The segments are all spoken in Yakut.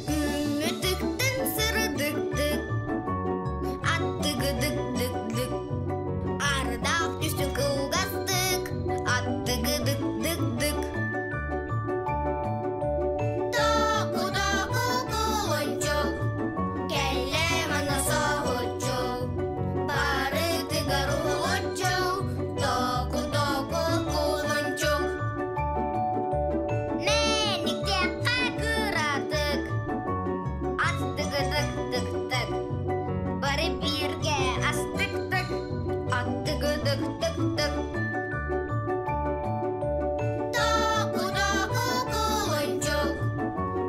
Күммүтүктэн сырдыктык, аттыгыдык-дык-дык, ардаах түсүн кылгастык, аттыгыдык-дык-дык. Току-току кулунчук, кэллэ манна соһуччу, барытыгар уһулуччу, току-току кулунчук. Мэниктэххэ кыратык, аттыгыдык-тык-тык, бары бииргэ астык-тык, аттыгыдык-тык-тык. Току-току кулунчук,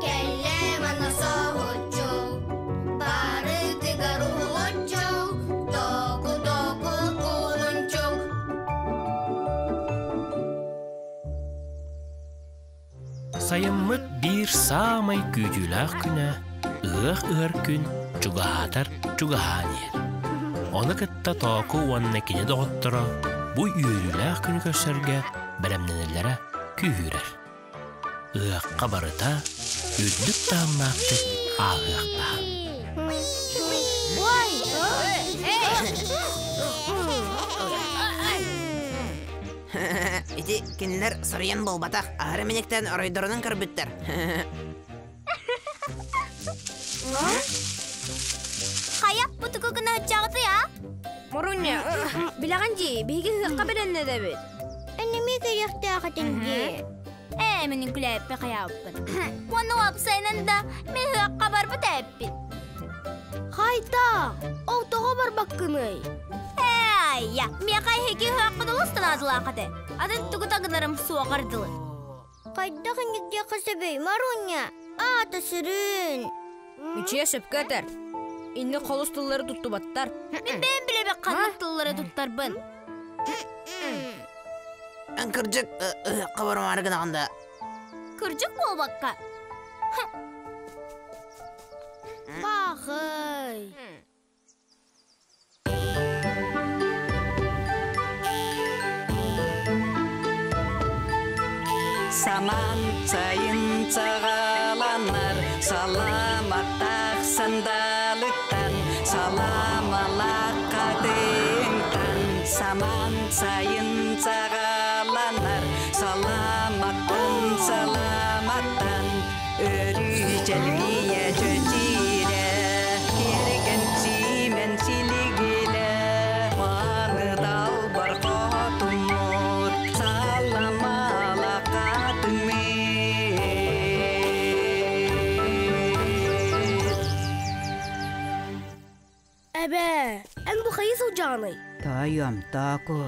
кэллэ манна соһуччу, барытыгар уһулуччу, току-току кулунчук. Сайыммыт биир саамай күүтүүлээх күнэ ыһыах ыһар күн чугаһаатар чугаһаан иһэр. Ону кытта Тооку уонна кини доҕотторо бу үөрүүлээх күнү көрсөргө бэлэмнэнэллэрэ күүһүрэр. Ыһыахха барыта үрдүк таһымнаахтык ааһыахтаах. Ити кинилэр соруйан буолбатах, аһары миниктэн оройдорунан көрбүттэр. Хайа, бутуку гына ыччаҕытый, а? Моруня, билэҕин дии, биһиги ыһыахха бэлэмнэнэбит. Эннеми кэлиэхтээх этиҥ дии. Ээ, мин үҥкүлээппэ хайаабыппын. Уонна уопсайынан да, мин ыһыахха барбыт эппит. Хайта, ол тоҕо барбаккыный? Ээ, миэхэ эһиги ыһыаххыт олус танаадылаах этэ. Атын тугу да гынарым суоҕар дылы. Хайдах инник диэххэ сөбүй, Маруня? Аата сүрүн. Үчүө сөпкө этэр. Инник холус тыллары туттубаттар. Мин бэйэм билэбин ханнык тыллары туттарбын. Кырдьык, ыһыахха барымаары гынаҕын да. Кырдьык буолбакка. Пахай. Саман сайын саҕаланар, саламаттаах сандалыттан, саламалаах хатыҥтан. Саман сайын саҕаланар, саламаттан, саламаттан. Өрүү чэлгийэ чөчиирэ, киэргэн сиимэн силигилэ, мааны далбар хотуммут, саламала хатыммыт. Эбээ, эн бу хайыы сылдьаҕыный? Таайым, Таако,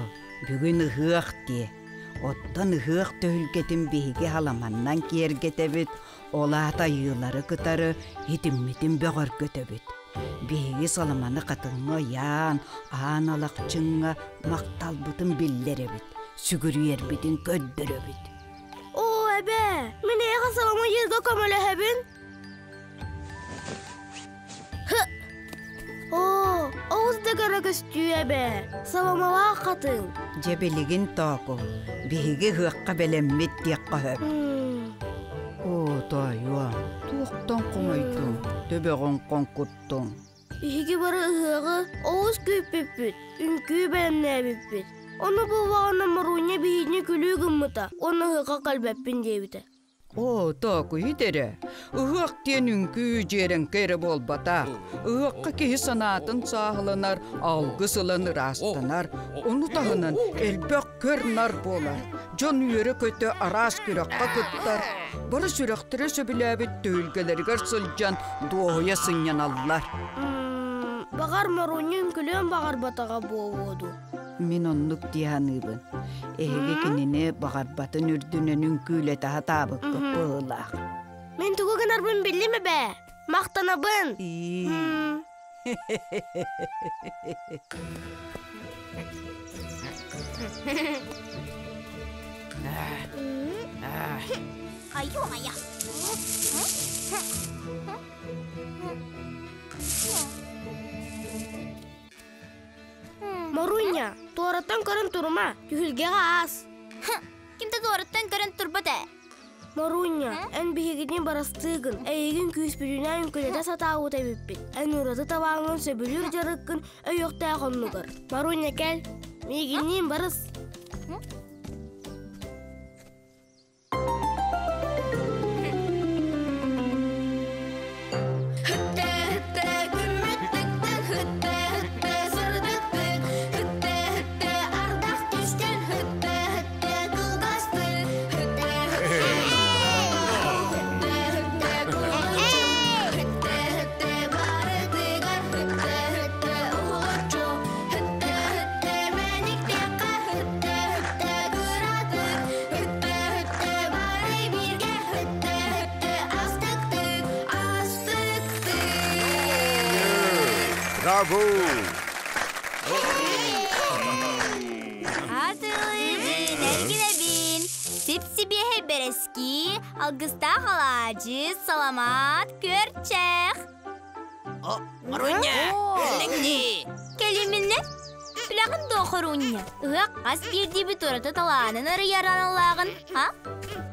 бүгүн ыһыах дии. Оттон ыһыах түһүлгэтин биһиги халаманнан киэргэтэбит, ол аата айыылары кытары итиммитин бөҕөргөтөбүт. Биһиги саламаны хатыҥҥа ыйаан, аан алахчыҥҥа махталбытын биллэрэбит, сүгүрүйэрбитин көрдөрөбүт. Оо, эбээ, мин эйиэхэ салама ыйыырга көмөлөһөбүн. Оо, олус да кэрэ көстүү эбээ, саламалаах хатыҥ. Дьэ билигин Тооку, биһиги ыһыахха бэлэммит диэххэ сөп. Оо, тоойуом, туохтан хомойдуҥ, төбөҕүн хоҥкуттуҥ? Биһиги бары ыһыаҕы олус күүппүппүт, үҥкүү бэлэмнээбиппит. Ону буллаҕына Моруунньа биһигини күлүү гыммыта уонна ыһыахха кэлбэппин диэбитэ. Оо, тоокуйут эрэ, ыһыах диэн үҥкүү дьиэрэҥкэ эрэ буолбатах. Ыһыахха киһи санаатын сааһыланар, алгыс ылан ыраастанар, ону таһынан элбэх көр-нар буолар. Дьон үөрэ-көтө араас күрэххэ кыттар, бары сүрэхтэрэ сөбүлээбит түһүлгэлэригэр сылдьан дуоһуйа сынньаналлар. Баҕар Моруунньу үҥкүлүөн баҕарбатаҕа буолуо дуу? Мин оннук дии саныыбын. Эһиги кинини баҕарбатын үрдүнэн үҥкүүлэтэ сатаабыккыт быһыылаах. Мин тугу гынарбын биллим эбээ. Махтанабын. Айо-айа. Моруня, туораттан көрөн турума, түһүлгэҕэ аас. Ким да туораттан көрөн турбат ээ. Марунья, эн биһигини барастыыгын, эйигин күүспүтүнэн үҥкүүлэтэ сатаабыт эбиппит. Эн ураты табааҥҥын сөбүлүүр дьарыккын өйүөхтээх оннугар. Маруня, кэл, миигинниин барыс. Браво! Атылыбын, эргинэбин, сип-сибиэһэй бэрэскии, алгыстаах алаадьы, саламаат, күөрчэх. О, Маруня, кэллиҥ Кэлиминэ, билэҕин дуо, Хорунья? Ыһыах хас биирдиибит ураты талаанын арыйар аналлааҕын, а?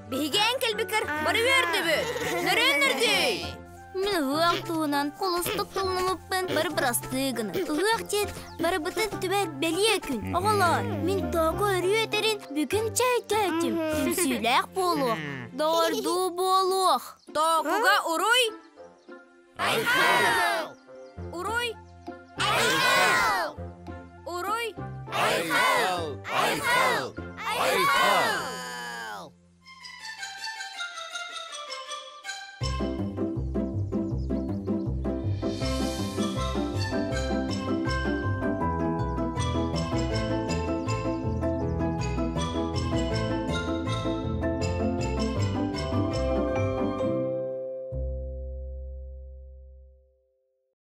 Биһиги эн кэлбиккэр бары үөрдүбүт. Нөрүөн нөргүй! Мин ыһыах туһунан холустук тыллымыппын бары бырастыы гына. Ыһыах диэн барыбытын түбэр бэлиэ күн. Оҕолоор, мин тоҕо өрүү этэрин бүгүн чэйдөөтүм. Түмсүүлээх буолуох, доҕордуу буолуох. Тоокуга уруй! Уруй! Уруй! Айхал! Айхал! Айхал!